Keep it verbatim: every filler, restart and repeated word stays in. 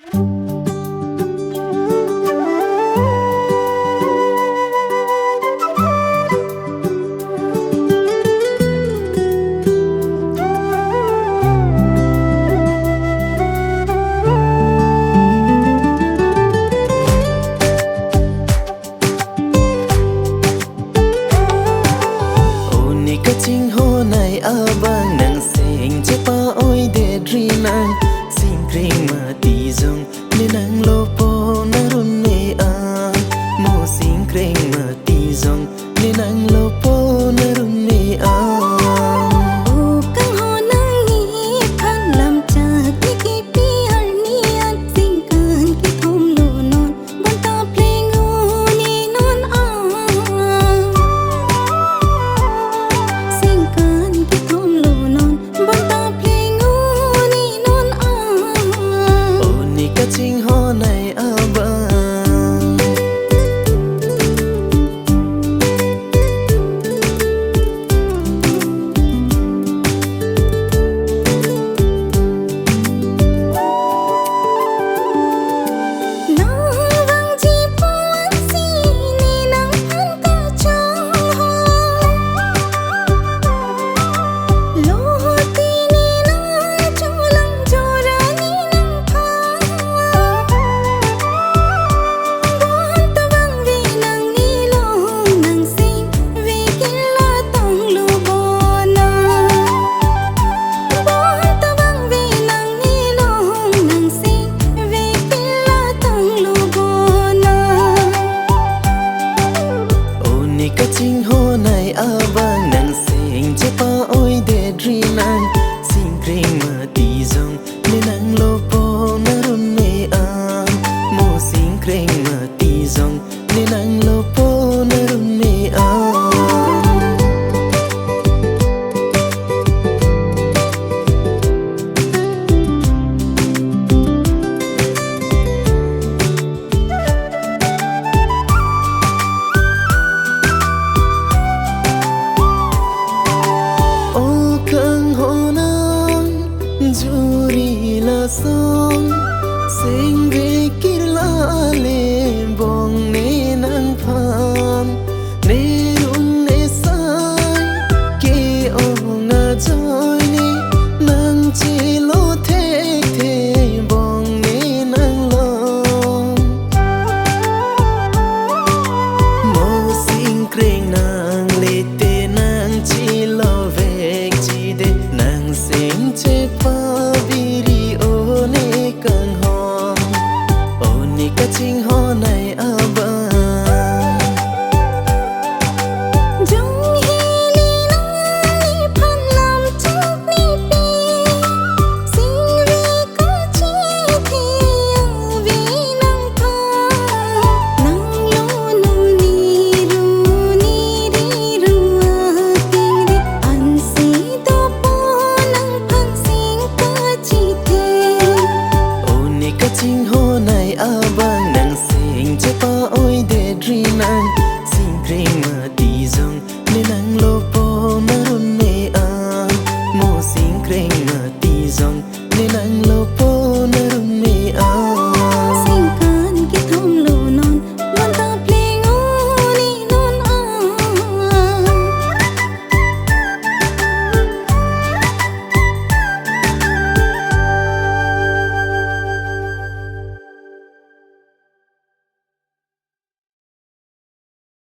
O ne kachinghon ai abang, nang seng chepa-oidet ri nang. Singkreng mati jong ne nanglo pon arun me-ang. Mo singkreng mati jong ne nanglo pon arun me-ang. O kanghon nangji aphan lamchak ne kipi arni an, singkan kethom lo non. Bonta pleng un-e non a. Singkan kethom lo non. Bonta pleng un-e non a. O ne kachinghon ai abang. Nang vangji pu-an si ne nangphan kachongho. Lo te ne nangcholang jora ne nangphan. Bonta vangve nangni long nangseng, vekir la tanglo bona. Bonta vangve nangni long nangseng, vekir la tanglo bona. O ne kachinghon ai abang, nang seng chepa-oidet ri nang. Singkreng mati jong ne nanglo pon arun me-ang. Mo singkreng mati jong ne nanglo pon arun me-ang. O kanghon nang juri lason, seng vekir la ale